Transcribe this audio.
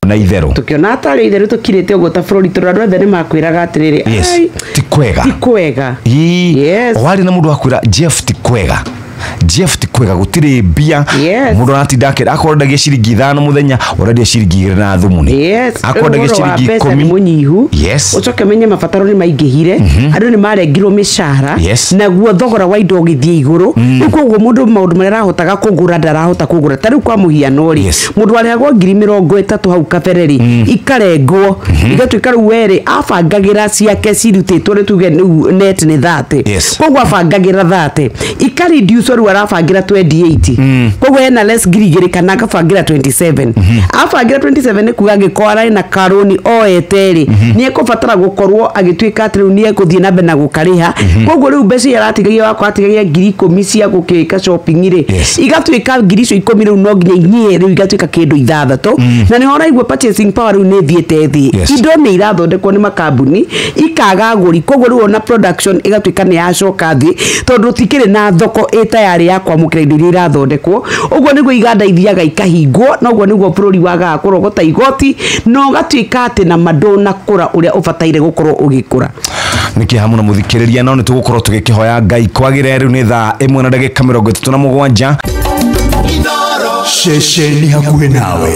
Na itherũ. Tukiona atarĩ itherũ, tũkirĩte ũguo ta bũrũri, tondũ andũ othe nĩ makwĩraga atĩrĩrĩ, "Ai, ti kwega." Ti kwega. Ii, Yes. warĩ na mũndũ wakwĩra, "Jeff, ti kwega, Jeff, ti kwega, gũtirĩ mbia." Mũndũ aratinda akĩra akorwo endagia ciringi 5 mũthenya, ũrendia ciringi 2 na thumuni. Akorwo endagia Rĩu ũhoro wa ciringi mbeca 10. nĩ mũnyihu. Ũcoke ũmenye mabataro nĩ maingĩhire, andũ nĩ marengirwo mĩcara, naguo thogora wa indo ũgĩthiĩ igũrũ. Rĩu koguo mũndũ maũndũ marĩa arahotaga kũgũra ndarahota kũgũra. Ta rĩu kwa mũhiano rĩ, mũndũ arĩhagwo 30,000 hau kabere rĩ, ikarengwo igatuĩka rĩu werĩ abangagĩra ciake cirutĩtwo, rĩ tuge rĩu net nĩ 30. Koguo abangagĩra 30, ikareduce, rĩu arabangĩra 28, koguo hena less 2,000, kana akabangĩra 27. Abangĩra 27 nĩ kuga angĩkorwo ararĩ na karũni oete rĩ, nĩ ekũbatara gũkorwo agĩtuĩka atĩ rĩu nĩ ekũthiĩ na mbere na gũkarĩha. Koguo rĩu mbeca iria aratigagia, wakwa atigagia 10,000 cia gũkĩka shopping rĩ, igatuĩka ngiri icio 10 rĩu no nginya inyie, rĩu igatuĩka kĩndũ 6. Na nĩho ũraigua purchasing power rĩu nĩ ĩthiĩte thĩ. Indo nĩ irathondekwo nĩ makambuni, ikaga agũri, koguo rĩu ona production ĩgatuĩka nĩ yacoka thĩ, tondũ tikĩrĩ na thoko ĩ tayarĩ ya kwamũkĩra indo iria irathondekwo. Ũguo nĩguo iganda ithiaga ikahingwo, na ũguo nĩguo bũrũri wagaga kũrogota igoti, na ũgatuĩka atĩ na ndũnakũra ũrĩa ũbataire gũkorwo ũgĩkũra. Nĩ kĩeha mũno, mũthikĩrĩria, no nĩ tũgũkorwo tũgĩkĩhoya Ngai kwagĩre. Rĩu nĩ thaa 1 na ndagĩka 37. Ceceni hakuhĩ nawe.